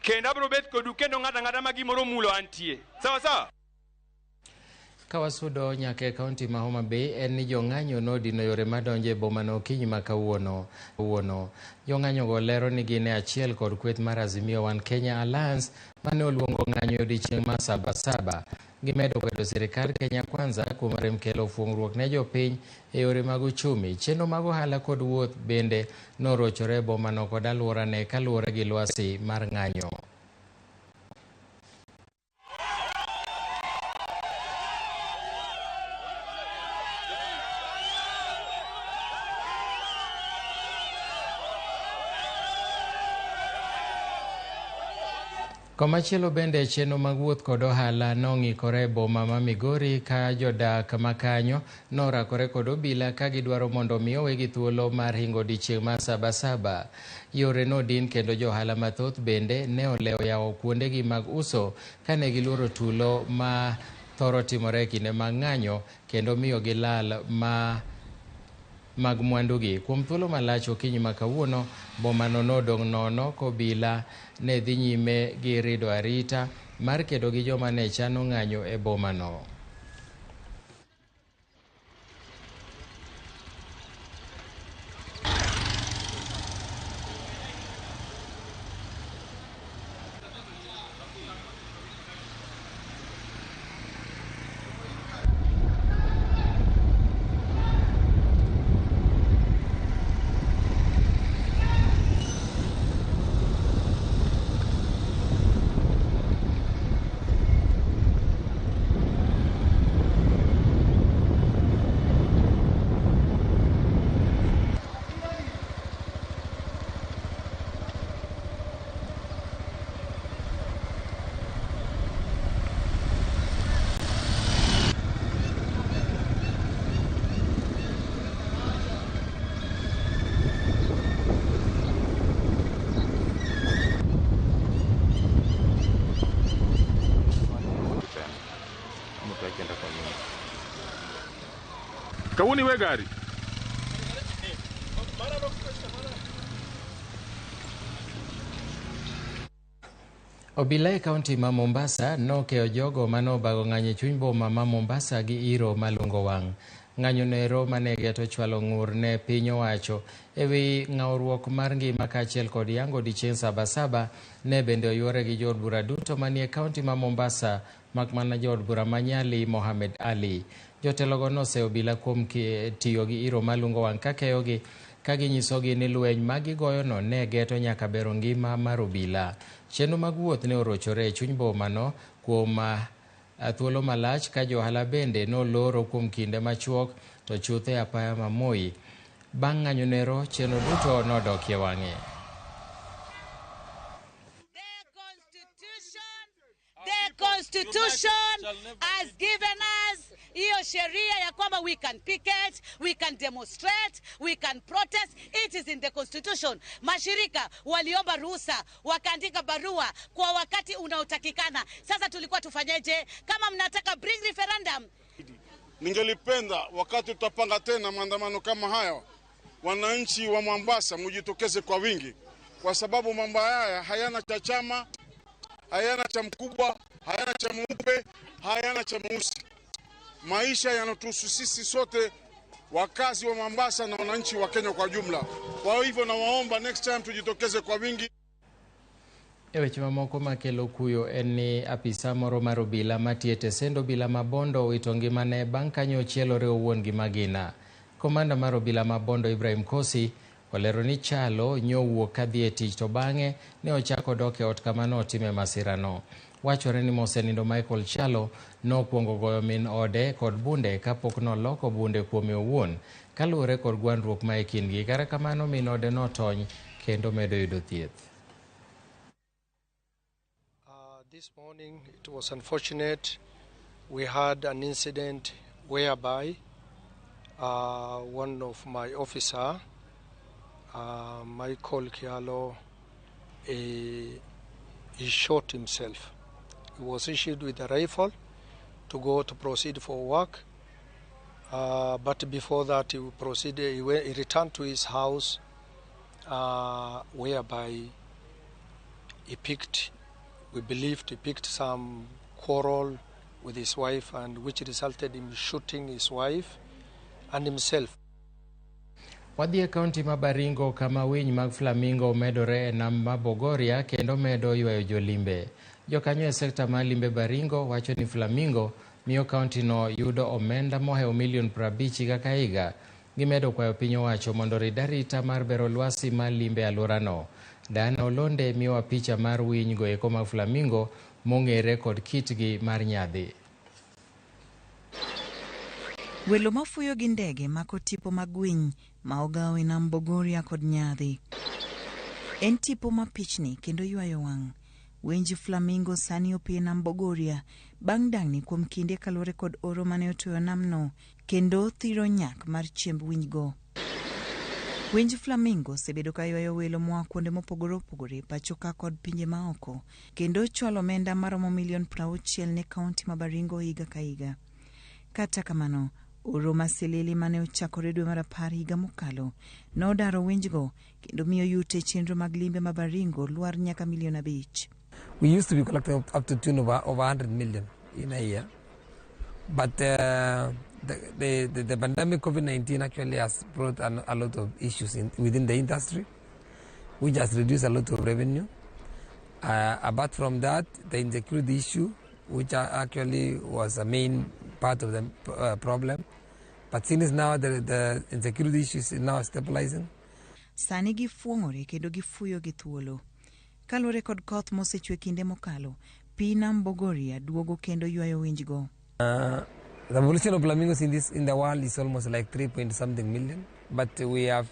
Kendo abiro bet kodu kendo ng'ato ang'ata ma gimoro omulo antie. Sawa sawa? Ka wasudo nyaka e kaunti ma Homa Bay en ni jong'anyo nodino yore madonjo e bomano okinyi ma kawuono. Wuono. Jong'anyogo lero ni gin e achiel kod kweth mar Azimio One Kenya Alliance mane oluongo ng'anyo e odiechieng' mar Saba Saba. Gimedo kwedo sirikand Kenya Kwanza kuom rem kelo fuong'ruok ne jopiny e yore mag uchumi. Chenro mag ohala kod wuoth bende norochore e bomano kod alworane kaluwore gi lwasi mar ng'anyo. Komachielo bende chenro mag wuoth kod ohala nong'ikore e boma ma Migori ka jodak makanyo norakore kod obila ka gidwaro mondo omi owegi thuolo mar ringo odiechieng' mar Sabasaba. Yore nodin kendo johala mathoth bende ne olewo yawo kuondegi mag uso kane giluoro tulo ma thoro timore e kinde mag ng'anyo kendo miyo gilal ma mag mwandugi. Kuom thuolo malach okinyi ma kawuono, bomano nodong' nono kobila ne dhi nyime gi rido arita mar kedo gi joma ne chano ng'anyo e bomano. Kawuono iwe gari? Obila e kaunti ma Mombasa nokeyo jogo mane obago ng'anyo e chuny boma ma Mombasa gi iro malungo wang'. Ng'anyo noero mane geto chwalo ng'ur ne piny owacho e wi ng'awruok mar ngima kaachiel kod yango odiechieng' Sabasaba ne bende oyuore gi jood bura duto manie kaunti ma Mombasa mak mana jood bura ma Nyali Mohamed Ali. Jotelogo noseyo obila kuom tiyo gi iro malungo wang' ka keyogi ka ginyisogi ni lweny ma gigoyono ne geto nyaka bero ngima mar obila. Chenro mag wuoth ne orochore e chuny bomano kuom thuolo malach ka johala bende noloro kuom kinde machuok to chuth e apaya ma Moi. Bang' ng'anyo nero, chenro duto nodokie wang'e. The constitution has given us hiyo sheria ya kwamba we can picket, we can demonstrate, we can protest. It is in the constitution. Mashirika waliomba ruhusa, wakaandika barua kwa wakati unaotakikana. Sasa tulikuwa tufanyeje? Kama mnataka bring referendum. Ningelipenda wakati tutapanga tena maandamano kama hayo, wananchi wa Mombasa mujitokeze kwa wingi, kwa sababu mambo haya hayana cha chama, hayana cha mkubwa, hayana cha mweupe, hayana cha mweusi. Maisha yanatuhusu sisi sote wakazi wa Mombasa na wananchi wa Kenya kwa jumla. Kwa hivyo nawaomba next time tujitokeze kwa wingi. E weche mamoko makelo kuyo en ni apisa moro mar obila matiyo e tesend obila ma Bondo owito ngimane bang' kanyo ochielore owuon gi magina. Komanda mar obila ma Bondo Ibrahim Kosi olero ni Chalo nyowuok kadhi e tich to bang'e ne ochako dok e ot kama notime masirano. Wachore ni mosenindo Michael Chalo nokwongo goyo min ode kod bunde kapok noloko bunde kuome owuon kaluwore kod gwandruok ma e kindgi. Kata kamano min ode notony kendo medo yudo thieth. This morning it was unfortunate. We had an incident whereby one of my officer, Michael Kialo, he shot himself. He was issued with a rifle to go to proceed for work, but before that he proceeded. He returned to his house, whereby He picked, we believed he picked some quarrel with his wife, and which resulted in shooting his wife and himself. Wadhi e kaunti ma Baringo kama winy mag flamingo medore e nam ma Bogoria kendo medo ywayo jolimbe. Jokanyo e sekta mar limbe Baringo wacho ni flamingo miyo kauntino yudo omenda mohewo milion 50 higa ka higa. Gimedo kwayo piny owacho mondo orid arita mar bero lwasi mar limbe e alworano. Diana Olonde miyowa picha mar winy goeko mag flamingo mong'ere kod kitgi mar nyadhi. Welo mafuyo gi ndege mako tipo mag winy ma ogaw e nam Bogoria kod nyadhi. En tipo ma pichni kendo ywayo wang'. Winj flamingo sani opi e nam Bogoria bang' dang'ni kuom kinde kaluwore kod oro mane otoyo namno kendo thiro nyak mar chiemb winygo. Winj flamingo osebedo ka ywayo welo moa kuonde mopogore opogore pacho ka kod pinje maoko kendo chwalo omenda maromo milion 60 ne kaunti ma Baringo higa ka higa. Kata kamano, oro masilili mane ochakore dwe mar apar higa mokalo nodaro winjgo kendo miyo yuto e chenro mag limbe ma Baringo lwar nyaka milion 5. We used to be collecting up to tune of over 100 million in a year. But the pandemic COVID-19 actually has brought a lot of issues within the industry, which has reduced a lot of revenue. Apart from that, the insecurity issue, which actually was a main part of the problem. But since now the insecurity issue is now stabilizing. Sani gifuong'ore kendo gifuyo gi thuolo. Kaluwore kod koth mosechwe kinde mokalo, pi nam Bogoria duogo kendo ywayo winjgo. The population of flamingos in the world is almost like 3 point something million, but we have